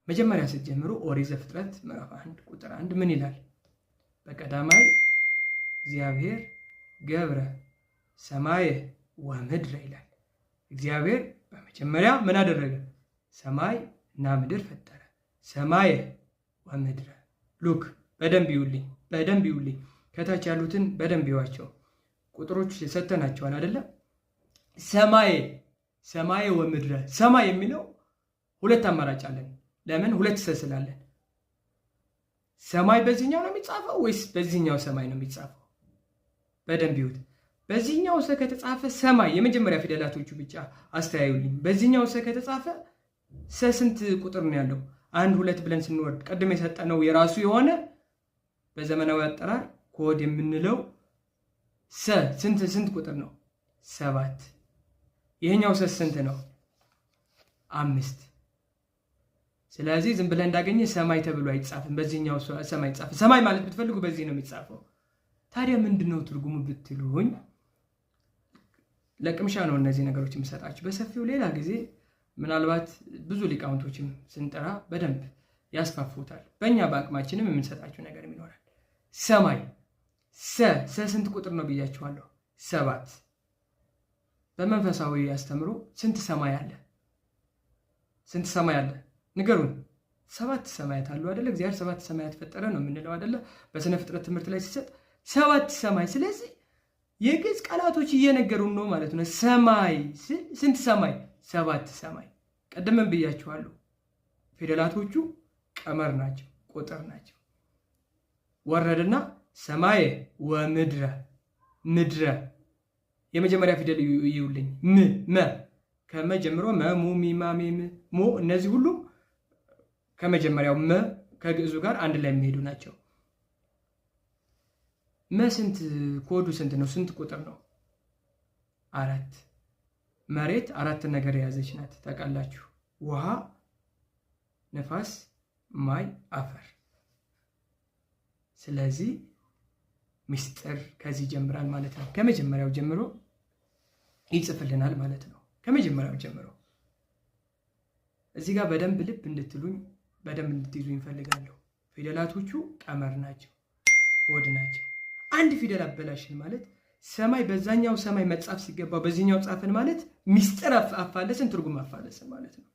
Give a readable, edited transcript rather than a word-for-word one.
መጀመሪያ ስትጀምሩ ኦሪት ዘፍጥረት ምዕራፍ 1 ቁጥር 1 ምን ይላል? በቀዳማይ እግዚአብሔር ገብረ ሰማየ ወምድረ ይላል። እግዚአብሔር በመጀመሪያ ምን አደረገ? ሰማይ እና ምድር ፈጠረ። ሰማየ ወምድረ። Look፣ በደንብ ይውልኝ፣ በደንብ ይውልኝ። ከታች ያሉትን በደንብ ይዋቸው። ቁጥሮች ሰተናቸዋል አይደለ? ሰማየ፣ ሰማየ ወምድረ። ሰማይ የሚለው ሁለት አማራጭ አለን። ለምን ሁለት ሰ ስላለን። ሰማይ በዚህኛው ነው የሚጻፈው ወይስ በዚህኛው ሰማይ ነው የሚጻፈው? በደንብ ይዩት። በዚህኛው ሰ ከተጻፈ ሰማይ፣ የመጀመሪያ ፊደላቶቹ ብቻ አስተያዩልኝ። በዚህኛው ሰ ከተጻፈ ሰ ስንት ቁጥር ነው ያለው? አንድ፣ ሁለት ብለን ስንወርድ ቅድም የሰጠነው የራሱ የሆነ በዘመናዊ አጠራር ኮድ የምንለው ሰ ስንት ስንት ቁጥር ነው? 7። ይሄኛው ሰ ስንት ነው? 5። ስለዚህ ዝም ብለህ እንዳገኘ ሰማይ ተብሎ አይጻፍም። በዚህኛው ሰማይ አይጻፍም። ሰማይ ማለት ብትፈልጉ በዚህ ነው የሚጻፈው። ታዲያ ምንድን ነው ትርጉሙ ብትሉኝ፣ ለቅምሻ ነው እነዚህ ነገሮች የምሰጣችሁ። በሰፊው ሌላ ጊዜ ምናልባት ብዙ ሊቃውንቶችም ስንጠራ በደንብ ያስፋፉታል። በእኛ በአቅማችንም የምንሰጣችሁ ነገር ይኖራል። ሰማይ ሰ ሰ ስንት ቁጥር ነው ብያችኋለሁ? 7። በመንፈሳዊ አስተምሮ ስንት ሰማይ አለ? ስንት ሰማይ አለ? ንገሩን። 7 ሰማያት አሉ አይደለ? እግዚአብሔር 7 ሰማያት ፈጠረ ነው የምንለው አይደለ? በስነ ፍጥረት ትምህርት ላይ ሲሰጥ 7 ሰማይ። ስለዚህ የግዕዝ ቃላቶች እየነገሩን ነው ማለት ነው። ሰማይ ስንት ሰማይ? 7 ሰማይ። ቀደምም ብያችኋለሁ። ፊደላቶቹ ቀመር ናቸው፣ ቁጥር ናቸው። ወረድና ሰማየ ወምድረ፣ ምድረ የመጀመሪያ ፊደል ይውልኝ ም፣ መ፣ ከመ ጀምሮ መ፣ ሙ፣ ሚ፣ ማ፣ ሜ፣ ም፣ ሞ፣ እነዚህ ሁሉ ከመጀመሪያው መ ከግዕዙ ጋር አንድ ላይ የሚሄዱ ናቸው። መ ስንት ኮዱ ስንት ነው? ስንት ቁጥር ነው? 4። መሬት 4 ነገር የያዘች ናት ታውቃላችሁ። ውሃ፣ ነፋስ፣ ማይ፣ አፈር። ስለዚህ ምስጢር ከዚህ ይጀምራል ማለት ነው። ከመጀመሪያው ጀምሮ ይጽፍልናል ማለት ነው። ከመጀመሪያው ጀምሮ እዚህ ጋር በደንብ ልብ እንድትሉኝ፣ በደንብ እንድትይዙኝ እፈልጋለሁ። ፊደላቶቹ ቀመር ናቸው፣ ኮድ ናቸው። አንድ ፊደል አበላሽን ማለት፣ ሰማይ በዛኛው ሰማይ መጻፍ ሲገባው በዚህኛው ጻፍን ማለት ሚስጥር አፋለስን፣ ትርጉም አፋለስን ማለት ነው።